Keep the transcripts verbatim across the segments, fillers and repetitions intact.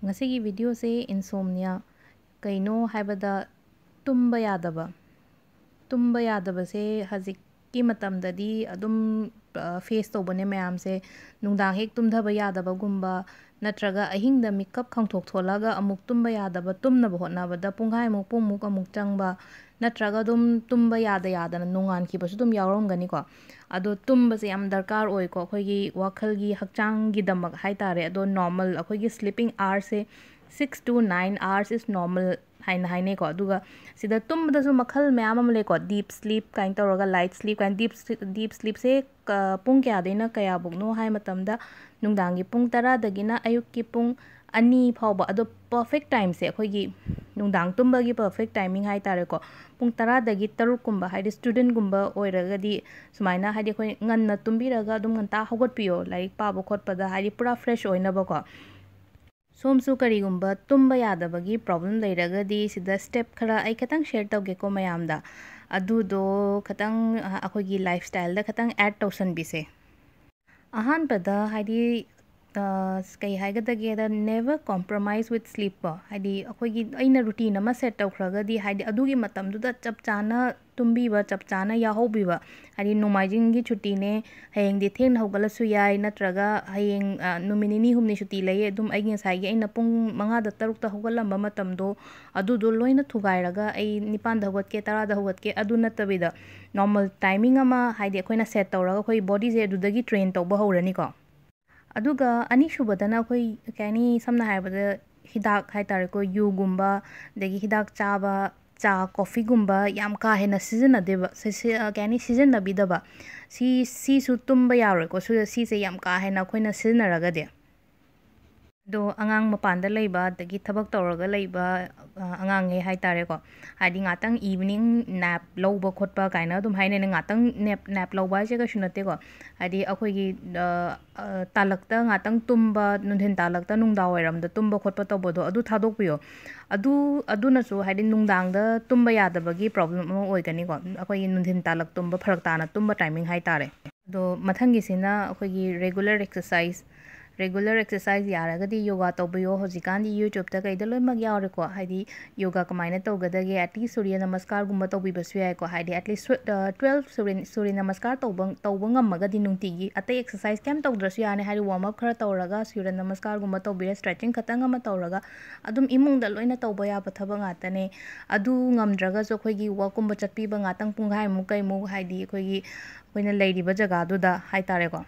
ꯉꯁꯤꯒꯤ ꯚꯤꯗꯤꯑꯣꯁꯦ insomnia, ꯀꯩꯅꯣ ꯍꯥꯏꯕꯗ ꯇꯨꯝꯕ ꯌꯥꯗꯕ꯫ ꯇꯨꯝꯕ ꯌꯥꯗꯕꯁꯦ ꯍꯧꯖꯤꯛꯀꯤ ꯃꯇꯝꯗꯗꯤ ꯑꯗꯨꯝ ꯐꯦꯁ ꯇꯧꯕꯅꯦ ꯃꯌꯥꯝꯁꯦ꯫ ꯅꯨꯡꯗꯥꯡ ꯍꯦꯛ ꯇꯨꯝꯊꯕ ꯌꯥꯗꯕꯒꯨꯝꯕ, ꯅꯠꯇ꯭ꯔꯒ ꯑꯍꯤꯡꯗ ꯃꯤꯀꯞ ꯈꯪꯊꯣꯛ ꯊꯣꯛꯂꯒ ꯑꯃꯨꯛ ꯇꯨꯝꯕ ꯌꯥꯗꯕ, ꯇꯨꯝꯅꯕ ꯍꯣꯠꯅꯕꯗ ꯄꯨꯡꯈꯥꯏꯃꯨꯛ ꯄꯨꯡꯃꯨꯛ ꯑꯃꯨꯛ ꯆꯪꯕ, ꯅꯠꯇ꯭ꯔꯒ ꯑꯗꯨꯝ ꯇꯨꯝꯕ ꯌꯥꯗ ꯌꯥꯗꯅ ꯅꯣꯡꯉꯥꯟꯈꯤꯕꯁꯨ ꯑꯗꯨꯝ ꯌꯥꯎꯔꯝꯒꯅꯤꯀꯣ꯫ ꯑꯗꯣ ꯇꯨꯝꯕꯁꯦ ꯌꯥꯝ ꯗꯔꯀꯥꯔ ꯑꯣꯏꯀꯣ, ꯑꯩꯈꯣꯏꯒꯤ ꯋꯥꯈꯜꯒꯤ ꯍꯛꯆꯥꯡꯒꯤꯗꯃꯛ ꯍꯥꯏꯇꯥꯔꯦ꯫ ꯑꯗꯣ ꯅꯣꯔꯃꯦꯜ ꯑꯩꯈꯣꯏꯒꯤ sleeping ꯑꯥꯋꯔꯁꯦ six to nine hours is normal ꯍꯥꯏꯅ ꯍꯥꯏꯅꯩꯀꯣ꯫ ꯑꯗꯨꯒ ꯁꯤꯗ ꯇꯨꯝꯕꯗꯁꯨ ꯃꯈꯜ ꯃꯌꯥꯝ ꯑꯃ ꯂꯩꯀꯣ, ꯗꯤꯞ ꯁ꯭ꯂꯤꯞ ꯀꯥꯏꯅ ꯇꯧꯔꯒ ꯂꯥꯏꯠ ꯁ꯭ꯂꯤꯞ ꯀꯥꯏꯅ꯫ ꯗꯤꯞ ꯗꯤꯞ ꯁ꯭ꯂꯤꯞꯁꯦ ꯄꯨꯡ ꯀꯌꯥꯗꯩꯅ ꯀꯌꯥꯐꯧꯅꯣ ꯍꯥꯏ ꯃꯇꯝꯗ, ꯅꯨꯡꯗꯥꯡꯒꯤ ꯄꯨꯡ ꯇꯔꯥꯗꯒꯤꯅ ꯑꯌꯨꯛꯀꯤ ꯄꯨꯡ ꯑꯅꯤ ꯐꯥꯎꯕ꯫ ꯑꯗꯣ ꯄꯔꯐꯦꯛ ꯇꯥꯏꯝꯁꯦ, ꯑꯩꯈꯣꯏꯒꯤ ꯅꯨꯡꯗꯥꯡ ꯇꯨꯝꯕꯒꯤ ꯄꯔꯐꯦꯛ ꯇꯥꯏꯃꯤꯡ ꯍꯥꯏꯇꯥꯔꯦꯀꯣ, ꯄꯨꯡ ꯇꯔꯥꯗꯒꯤ ꯇꯔꯨꯛꯀꯨꯝꯕ, ꯍꯥꯏꯗꯤ ꯁ꯭ꯇꯨꯗꯦꯟꯒꯨꯝꯕ ꯑꯣꯏꯔꯒꯗꯤ ꯁꯨꯃꯥꯏꯅ, ꯍꯥꯏꯗꯤ ꯑꯩꯈꯣꯏ ꯉꯟꯅ ꯇꯨꯝꯕꯤꯔꯒ ꯑꯗꯨꯝ ꯉꯟꯇꯥ ꯍꯧꯒꯠꯄꯤꯌꯣ, ꯂꯥꯏꯔꯤꯛ ꯄꯥꯕ ꯈꯣꯠꯄꯗ ꯍꯥꯏꯗꯤ ꯄꯨꯔꯥ ꯐ꯭ꯔꯦꯁ ꯑꯣꯏꯅꯕꯀꯣ꯫ ꯁꯣꯝꯁꯨ ꯀꯔꯤꯒꯨꯝꯕ ꯇꯨꯝꯕ ꯌꯥꯗꯕꯒꯤ ꯄ꯭ꯔꯣꯕ꯭ꯂꯦꯝ ꯂꯩꯔꯒꯗꯤ ꯁꯤꯗ ꯁ꯭ꯇꯦꯞ ꯈꯔ ꯑꯩ ꯈꯤꯇꯪ ꯁꯤꯌꯔ ꯇꯧꯒꯦꯀꯣ ꯃꯌꯥꯝꯗ꯫ ꯑꯗꯨꯗꯣ ꯈꯤꯇꯪ, ꯑ, ꯑꯩꯈꯣꯏꯒꯤ ꯂꯥꯏꯐꯁ꯭ꯇꯥꯏꯜꯗ ꯈꯤꯇꯪ ꯑꯦꯗ ꯇꯧꯁꯟꯕꯤꯁꯦ꯫ ꯑꯍꯥꯟꯕꯗ ꯍꯥꯏꯗꯤ, ꯑ, ꯀꯩ ꯍꯥꯏꯒꯗꯒꯦꯗ, never compromise with sleep ꯀꯣ꯫ ꯍꯥꯏꯗꯤ ꯑꯩꯈꯣꯏꯒꯤ, ꯑꯩꯅ ꯔꯨꯇꯤꯟ ꯑꯃ ꯁꯦꯠ ꯇꯧꯈ꯭ꯔꯒꯗꯤ, ꯍꯥꯏꯗꯤ ꯑꯗꯨꯒꯤ ꯃꯇꯝꯗꯨꯗ ꯆꯞ ꯆꯥꯅ ꯇꯨꯝꯕꯤꯕ, ꯆꯞ ꯆꯥꯅ ꯌꯥꯎꯍꯧꯕꯤꯕ꯫ ꯍꯥꯏꯗꯤ ꯅꯣꯡꯃꯥꯏꯖꯤꯡꯒꯤ ꯁꯨꯇꯤꯅꯦ, ꯍꯌꯦꯡꯗꯤ ꯊꯦꯡꯅ ꯍꯧꯒꯠꯂꯁꯨ ꯌꯥꯏ, ꯅꯠꯇ꯭ꯔꯒ ꯍꯌꯦꯡ, ꯑ, ꯅꯨꯃꯤꯠ ꯅꯤꯅꯤ ꯍꯨꯝꯅꯤ ꯁꯨꯇꯤ ꯂꯩꯌꯦ, ꯑꯗꯨꯝ ꯑꯩ ꯉꯁꯥꯏꯒꯤ ꯑꯩꯅ ꯄꯨꯡ ꯃꯉꯥꯗ ꯇꯔꯨꯛꯇ ꯍꯧꯒꯠꯂꯝꯕ ꯃꯇꯝꯗꯣ, ꯑꯗꯨꯗꯣ ꯂꯣꯏꯅ ꯊꯨꯒꯥꯏꯔꯒ ꯑꯩ ꯅꯤꯄꯥꯟꯗ ꯍꯧꯒꯠꯀꯦ, ꯇꯔꯥꯗ ꯍꯧꯒꯠꯀꯦ, ꯑꯗꯨ ꯅꯠꯇꯕꯤꯗ ꯅꯣꯔꯃꯦꯜ ꯇꯥꯏꯃꯤꯡ ꯑꯃ, ꯍꯥꯏꯗꯤ ꯑꯩꯈꯣꯏꯅ ꯁꯦꯠ ꯇꯧꯔꯒ ꯑꯩꯈꯣꯏ ꯕꯣꯗꯤꯁꯦ ꯑꯗꯨꯗꯒꯤ ꯇ꯭ꯔꯦꯟ ꯇꯧꯕ ꯍꯧꯔꯅꯤꯀꯣ꯫ ꯑꯗꯨꯒ ꯑꯅꯤꯁꯨꯕꯗꯅ ꯑꯩꯈꯣꯏ, ꯀꯩ ꯍꯥꯏꯅꯤ, ꯁꯝꯅ ꯍꯥꯏꯔꯕꯗ ꯍꯤꯗꯥꯛ ꯍꯥꯏꯇꯥꯔꯦꯀꯣ, ꯌꯨꯒꯨꯝꯕ, ꯑꯗꯒꯤ ꯍꯤꯗꯥꯛ ꯆꯥꯕ, ꯆꯥ, ꯀꯣꯐꯤꯒꯨꯝꯕ ꯌꯥꯝ ꯀꯥ ꯍꯦꯟꯅ ꯁꯤꯖꯤꯟꯅꯗꯦꯕ, ꯁꯤ-, ꯁꯤ-, ꯑ, ꯀꯩ ꯍꯥꯏꯅꯤ, ꯁꯤꯖꯤꯟꯅꯕꯤꯗꯕ꯫ ꯁꯤ, ꯁꯤꯁꯨ ꯇꯨꯝꯕ ꯌꯥꯔꯣꯏꯀꯣ, ꯁꯨ-, ꯁꯤꯁꯦ ꯌꯥꯝ ꯀꯥ ꯍꯦꯟꯅ ꯑꯩꯈꯣꯏꯅ ꯁꯤꯖꯤꯟꯅꯔꯒꯗꯤ꯫ ꯑꯗꯣ ꯑꯉꯥꯡ ꯃꯄꯥꯟꯗ ꯂꯩꯕ, ꯑꯗꯒꯤ ꯊꯕꯛ ꯇꯧꯔꯒ ꯂꯩꯕ, ꯑ, ꯑꯉꯥꯡꯉꯩ ꯍꯥꯏꯇꯥꯔꯦꯀꯣ, ꯍꯥꯏꯗꯤ ꯉꯥꯛꯇꯪ ꯏꯚꯤꯅꯤꯡ ꯅꯦꯞ ꯂꯧꯕ ꯈꯣꯠꯄ ꯀꯥꯏꯅ ꯑꯗꯨꯝ ꯍꯥꯏꯅꯩꯅꯦ꯫ ꯉꯥꯛꯇꯪ ꯅꯦꯞ, ꯅꯦꯞ ꯂꯧꯕ ꯍꯥꯏꯁꯦ ꯀꯩꯁꯨ ꯅꯠꯇꯦꯀꯣ꯫ ꯍꯥꯏꯗꯤ ꯑꯩꯈꯣꯏꯒꯤ, ꯑ, ꯑ, ꯇꯥꯂꯛꯇ ꯉꯥꯛꯇꯪ ꯇꯨꯝꯕ, ꯅꯨꯡꯊꯤꯟ ꯇꯥꯂꯛꯇ, ꯅꯨꯡꯗꯥꯡ ꯋꯥꯏꯔꯝꯗ ꯇꯨꯝꯕ ꯈꯣꯠꯄ ꯇꯧꯕꯗꯣ, ꯑꯗꯨ ꯊꯥꯗꯣꯛꯄꯤꯌꯣ꯫ ꯑꯗꯨ, ꯑꯗꯨꯅꯁꯨ ꯍꯥꯏꯗꯤ ꯅꯨꯡꯗꯥꯡꯗ ꯇꯨꯝꯕ ꯌꯥꯗꯕꯒꯤ ꯄ꯭ꯔꯣꯕ꯭ꯂꯦꯝ ꯑꯃ ꯑꯣꯏꯒꯅꯤꯀꯣ, ꯑꯩꯈꯣꯏꯒꯤ ꯅꯨꯡꯊꯤꯟ ꯇꯥꯂꯛ ꯇꯨꯝꯕ, ꯐꯔꯛ ꯇꯥꯅ ꯇꯨꯝꯕ ꯇꯥꯏꯃꯤꯡ ꯍꯥꯏꯇꯥꯔꯦ꯫ ꯑꯗꯣ ꯃꯊꯪꯒꯤꯁꯤꯅ ꯑꯩꯈꯣꯏꯒꯤ ꯔꯦꯒꯨꯂꯔ ꯑꯦꯛꯁꯔꯁꯥꯏꯁ꯫ Regular exercise ꯌꯥꯔꯒꯗꯤ ꯌꯣꯒꯥ ꯇꯧꯕꯤꯌꯣ꯫ ꯍꯧꯖꯤꯛꯀꯥꯟꯗꯤ YouTube-ꯇ ꯀꯩꯗ ꯂꯣꯏꯅꯃꯛ ꯌꯥꯎꯔꯦꯀꯣ꯫ ꯍꯥꯏꯗꯤ ꯌꯣꯒꯥ ꯀꯃꯥꯏꯅ ꯇꯧꯒꯗꯒꯦ, at least ꯁꯨꯔ꯭ꯌ ꯅꯃꯁꯀꯥꯔꯒꯨꯝꯕ ꯇꯧꯕꯤꯕꯁꯨ ꯌꯥꯏꯀꯣ꯫ ꯍꯥꯏꯗꯤ at least, ꯑ, twelve ꯁꯨꯔ꯭ꯌ, ꯁꯨꯔ꯭ꯌ ꯅꯃꯁꯀꯥꯔ ꯇꯧꯕ, ꯇꯧꯕ ꯉꯝꯃꯒꯗꯤ ꯅꯨꯡꯇꯤꯒꯤ, ꯑꯇꯩ exercise ꯀꯩꯝ ꯇꯧꯗ꯭ꯔꯁꯨ ꯌꯥꯅꯤ꯫ ꯍꯥꯏꯗꯤ warm up ꯈꯔ ꯇꯧꯔꯒ, ꯁꯨꯔ꯭ꯌ ꯅꯃꯁꯀꯥꯔꯒꯨꯝꯕ ꯇꯧꯕꯤꯔ, stretching ꯈꯛꯇꯪ ꯑꯃ ꯇꯧꯔꯒ, ꯑꯗꯨꯝ ꯏꯃꯨꯡꯗ ꯂꯣꯏꯅ ꯇꯧꯕ ꯌꯥꯕ ꯊꯕꯛ ꯉꯥꯛꯇꯅꯦ꯫ ꯑꯗꯨ ꯉꯝꯗ꯭ꯔꯒꯁꯨ ꯑꯩꯈꯣꯏꯒꯤ walk-ꯀꯨꯝꯕ ꯆꯠꯄꯤꯕ ꯉꯥꯛꯇꯪ ꯄꯨꯡꯈꯥꯏꯃꯨꯛ ꯀꯩꯃꯨꯛ, ꯍꯥꯏꯗꯤ ꯑꯩꯈꯣꯏꯒꯤ, ꯑꯩꯈꯣꯏꯅ ꯂꯩꯔꯤꯕ ꯖꯒꯥꯗꯨꯗ ꯍꯥꯏꯇꯥꯔꯦꯀꯣ꯫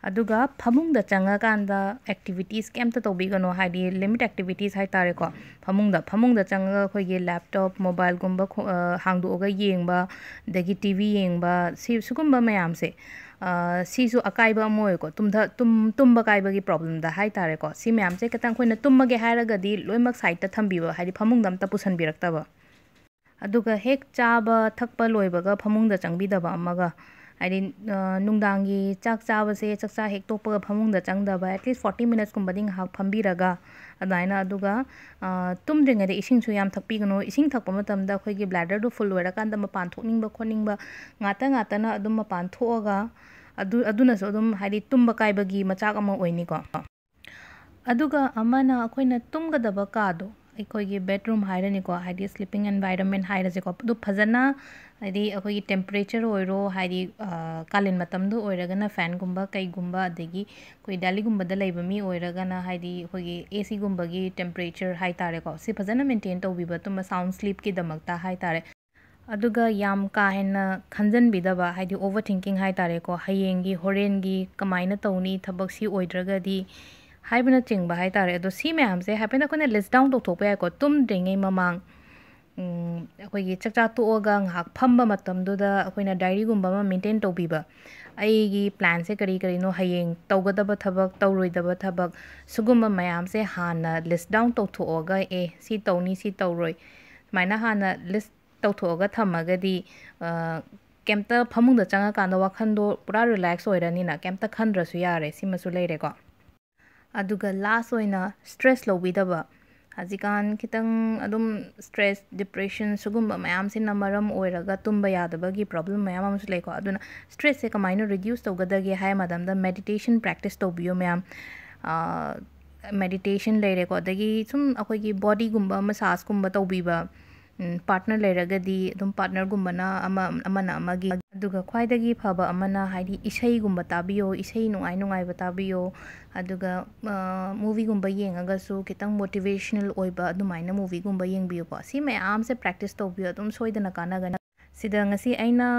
ꯑꯗꯨꯒ ꯐꯃꯨꯡꯗ ꯆꯪꯉꯀꯥꯟꯗ activities ꯀꯩꯝꯇ ꯇꯧꯕꯤꯒꯅꯣ, ꯍꯥꯏꯗꯤ limit activities ꯍꯥꯏꯇꯥꯔꯦꯀꯣ꯫ ꯐꯃꯨꯡꯗ, ꯐꯃꯨꯡꯗ ꯆꯪꯉꯒ ꯑꯩꯈꯣꯏꯒꯤ laptop, mobile-ꯒꯨꯝꯕ ꯈꯣ-, ꯑ, ꯍꯥꯡꯗꯣꯛꯑꯒ ꯌꯦꯡꯕ, ꯑꯗꯒꯤ T V ꯌꯦꯡꯕ, ꯁꯤ, ꯁꯤꯒꯨꯝꯕ ꯃꯌꯥꯝꯁꯦ, ꯑ, ꯁꯤꯁꯨ ꯑꯀꯥꯏꯕ ꯑꯃ ꯑꯣꯏꯀꯣ꯫ ꯇꯨꯝꯊ-, ꯇꯨꯝ-, ꯇꯨꯝꯕ ꯀꯥꯏꯕꯒꯤ problem-ꯗ ꯍꯥꯏꯇꯥꯔꯦꯀꯣ꯫ ꯁꯤ ꯃꯌꯥꯝꯁꯦ ꯈꯤꯇꯪ ꯑꯩꯈꯣꯏꯅ ꯇꯨꯝꯃꯒꯦ ꯍꯥꯏꯔꯒꯗꯤ ꯂꯣꯏꯅꯃꯛ side-ꯇ ꯊꯝꯕꯤꯕ, ꯍꯥꯏꯗꯤ ꯐꯃꯨꯡꯗ ꯑꯝꯇ ꯄꯨꯁꯟꯕꯤꯔꯛꯇꯕ꯫ ꯑꯗꯨꯒ ꯍꯦꯛ ꯆꯥꯕ ꯊꯛꯄ ꯂꯣꯏꯕꯒ ꯐꯃꯨꯡꯗ ꯆꯪꯕꯤꯗꯕ ꯑꯃꯒ, ꯍꯥꯏꯗꯤ, ꯑ, ꯅꯨꯡꯗꯥꯡꯒꯤ ꯆꯥꯛ ꯆꯥꯕꯁꯦ, ꯆꯥꯛꯆꯥ ꯍꯦꯛ ꯇꯣꯛꯄꯒ ꯐꯃꯨꯡꯗ ꯆꯪꯗꯕ, at least forty minutes-ꯀꯨꯝꯕꯗꯤ ꯉꯥꯏꯍꯥꯛ ꯐꯝꯕꯤꯔꯒ ꯑꯗꯨꯃꯥꯏꯅ꯫ ꯑꯗꯨꯒ, ꯑ, ꯇꯨꯝꯗ꯭ꯔꯤꯉꯩꯗ ꯏꯁꯤꯡꯁꯨ ꯌꯥꯝ ꯊꯛꯄꯤꯒꯅꯨ꯫ ꯏꯁꯤꯡ ꯊꯛꯄ ꯃꯇꯝꯗ ꯑꯩꯈꯣꯏꯒꯤ bladder-ꯗꯨ full ꯑꯣꯏꯔꯀꯥꯟꯗ ꯃꯄꯥꯟ ꯊꯣꯛꯅꯤꯡꯕ ꯈꯣꯠꯅꯤꯡꯕ ꯉꯥꯛꯇ ꯉꯥꯛꯇꯅ ꯑꯗꯨꯝ ꯃꯄꯥꯟ ꯊꯣꯛꯑꯒ ꯑꯗꯨ, ꯑꯗꯨꯅꯁꯨ ꯑꯗꯨꯝ ꯍꯥꯏꯗꯤ ꯇꯨꯝꯕ ꯀꯥꯏꯕꯒꯤ ꯃꯆꯥꯛ ꯑꯃ ꯑꯣꯏꯅꯤꯀꯣ꯫ ꯑꯗꯨꯒ ꯑꯃꯅ ꯑꯩꯈꯣꯏꯅ ꯇꯨꯝꯒꯗꯕ ꯀꯥꯗꯣ, ꯑꯩꯈꯣꯏꯒꯤ bedroom ꯍꯥꯏꯔꯅꯤꯀꯣ, ꯍꯥꯏꯗꯤ sleeping environment ꯍꯥꯏꯔꯁꯦꯀꯣ, ꯑꯗꯨ ꯐꯖꯅ, ꯍꯥꯏꯗꯤ ꯑꯩꯈꯣꯏꯒꯤ temperature ꯑꯣꯏꯔꯣ, ꯍꯥꯏꯗꯤ, ꯑ, ꯀꯥꯂꯦꯟ ꯃꯇꯝꯗ ꯑꯣꯏꯔꯒꯅ fan-ꯒꯨꯝꯕ ꯀꯩꯒꯨꯝꯕ, ꯑꯗꯒꯤ ꯑꯩꯈꯣꯏ Delhi-ꯒꯨꯝꯕꯗ ꯂꯩꯕ ꯃꯤ ꯑꯣꯏꯔꯒꯅ, ꯍꯥꯏꯗꯤ ꯑꯩꯈꯣꯏꯒꯤ A C-ꯒꯨꯝꯕꯒꯤ temperature ꯍꯥꯏꯇꯥꯔꯦꯀꯣ, ꯁꯤ ꯐꯖꯅ maintain ꯇꯧꯕꯤꯕ ꯇꯨꯝꯕ sound sleep-ꯀꯤꯗꯃꯛꯇ ꯍꯥꯏꯇꯥꯔꯦ꯫ ꯑꯗꯨꯒ ꯌꯥꯝ ꯀꯥ ꯍꯦꯟꯅ ꯈꯟꯖꯟꯕꯤꯗꯕ, ꯍꯥꯏꯗꯤ over thinking ꯍꯥꯏꯇꯥꯔꯦꯀꯣ, ꯍꯌꯦꯡꯒꯤ, ꯍꯣꯔꯦꯟꯒꯤ ꯀꯃꯥꯏꯅ ꯇꯧꯅꯤ, ꯊꯕꯛ ꯁꯤ ꯑꯣꯏꯗ꯭ꯔꯒꯗꯤ ꯍꯥꯏꯕꯅꯆꯤꯡꯕ ꯍꯥꯏꯇꯥꯔꯦ꯫ ꯑꯗꯣ ꯁꯤ ꯃꯌꯥꯝꯁꯦ ꯍꯥꯏꯐꯦꯠ ꯑꯩꯈꯣꯏꯅ list down ꯇꯧꯊꯣꯛꯄ ꯌꯥꯏꯀꯣ꯫ ꯇꯨꯝꯗ꯭ꯔꯤꯉꯩ ꯃꯃꯥꯡ, ꯎꯝ, ꯑꯩꯈꯣꯏꯒꯤ ꯆꯥꯛꯆꯥ ꯇꯣꯛꯑꯒ ꯉꯥꯏꯍꯥꯛ ꯐꯝꯕ ꯃꯇꯝꯗꯨꯗ ꯑꯩꯈꯣꯏꯅ diary-ꯒꯨꯝꯕ ꯑꯃ maintain ꯇꯧꯕꯤꯕ꯫ ꯑꯩꯒꯤ plan-ꯁꯦ ꯀꯔꯤ ꯀꯔꯤꯅꯣ, ꯍꯌꯦꯡ ꯇꯧꯒꯗꯕ ꯊꯕꯛ, ꯇꯧꯔꯣꯏꯗꯕ ꯊꯕꯛ, ꯁꯤꯒꯨꯝꯕ ꯃꯌꯥꯝꯁꯦ ꯍꯥꯟꯅ list down ꯇꯧꯊꯣꯛꯑꯒ, ꯑꯦ, ꯁꯤ ꯇꯧꯅꯤ, ꯁꯤ ꯇꯧꯔꯣꯏ, ꯁꯨꯃꯥꯏꯅ ꯍꯥꯟꯅ list ꯇꯧꯊꯣꯛꯑꯒ ꯊꯝꯃꯒꯗꯤ, ꯑ, ꯀꯩꯝꯇ ꯐꯃꯨꯡꯗ ꯆꯪꯉꯀꯥꯟꯗ ꯋꯥꯈꯜꯗꯣ ꯄꯨꯔꯥ relax ꯑꯣꯏꯔꯅꯤꯅ, ꯀꯩꯝꯇ ꯈꯟꯗ꯭ꯔꯁꯨ ꯌꯥꯔꯦ꯫ ꯁꯤꯃꯁꯨ ꯂꯩꯔꯦꯀꯣ꯫ ꯑꯗꯨꯒ last ꯑꯣꯏꯅ stress ꯂꯧꯕꯤꯗꯕ꯫ ꯍꯧꯖꯤꯛꯀꯥꯟ ꯈꯤꯇꯪ ꯑꯗꯨꯝ stress, depression ꯁꯤꯒꯨꯝꯕ ꯃꯌꯥꯝꯁꯤꯅ ꯃꯔꯝ ꯑꯣꯏꯔꯒ ꯇꯨꯝꯕ ꯌꯥꯗꯕꯒꯤ problem ꯃꯌꯥꯝ ꯑꯃꯁꯨ ꯂꯩꯀꯣ꯫ ꯑꯗꯨꯅ stress-ꯁꯦ ꯀꯃꯥꯏꯅ reduce ꯇꯧꯒꯗꯒꯦ ꯍꯥꯏ ꯃꯇꯝꯗ meditation practice ꯇꯧꯕꯤꯌꯨ ꯃꯌꯥꯝ꯫ ꯃꯦꯗꯤꯇꯦꯁꯟ ꯂꯩꯔꯦꯀꯣ, ꯑꯗꯒꯤ ꯁꯨꯝ ꯑꯩꯈꯣꯏꯒꯤ ꯕꯣꯗꯤꯒꯨꯝꯕ ꯃꯁꯥꯖꯀꯨꯝꯕ ꯇꯧꯕꯤꯕ, ꯄꯥꯔꯠꯅꯔ ꯂꯩꯔꯒꯗꯤ ꯑꯗꯨꯝ ꯄꯥꯔꯠꯅꯔꯒꯨꯝꯕꯅ ꯑꯃ ꯑꯃꯅ ꯑꯃꯒꯤ꯫ ꯑꯗꯨꯒ ꯈ꯭ꯋꯥꯏꯗꯒꯤ ꯐꯕ ꯑꯃꯅ ꯍꯥꯏꯗꯤ ꯏꯁꯩꯒꯨꯝꯕ ꯇꯥꯕꯤꯌꯣ, ꯏꯁꯩ ꯅꯨꯡꯉꯥꯏ ꯅꯨꯡꯉꯥꯏꯕ ꯇꯥꯕꯤꯌꯣ꯫ ꯑꯗꯨꯒ ꯃꯨꯚꯤꯒꯨꯝꯕ ꯌꯦꯡꯉꯒꯁꯨ ꯈꯤꯇꯪ ꯃꯣꯇꯤꯚꯦꯁꯅꯦꯜ ꯑꯣꯏꯕ ꯑꯗꯨꯃꯥꯏꯅ ꯃꯨꯚꯤꯒꯨꯝꯕ ꯌꯦꯡꯕꯤꯌꯨꯀꯣ꯫ ꯁꯤ ꯃꯌꯥꯝꯁꯦ ꯄ꯭ꯔꯦꯛꯇꯤꯁ ꯇꯧꯕꯤꯌꯨ, ꯑꯗꯨꯝ ꯁꯣꯏꯗꯅ ꯀꯥꯟꯅꯒꯅꯤ꯫ ꯁꯤꯗ ꯉꯁꯤ ꯑꯩꯅ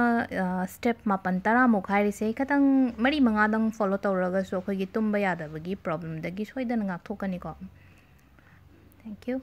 ꯁ꯭ꯇꯦꯞ ꯃꯥꯄꯟ ꯇꯔꯥꯃꯨꯛ ꯍꯥꯏꯔꯤꯁꯦ, ꯈꯤꯇꯪ ꯃꯔꯤ ꯃꯉꯥꯗꯪ ꯐꯣꯂꯣ ꯇꯧꯔꯒꯁꯨ ꯑꯩꯈꯣꯏꯒꯤ ꯇꯨꯝꯕ ꯌꯥꯗꯕꯒꯤ ꯄ꯭ꯔꯣꯕ꯭ꯂꯦꯝꯗꯒꯤ ꯁꯣꯏꯗꯅ ꯉꯥꯛꯊꯣꯛꯀꯅꯤꯀꯣ꯫ Thank you.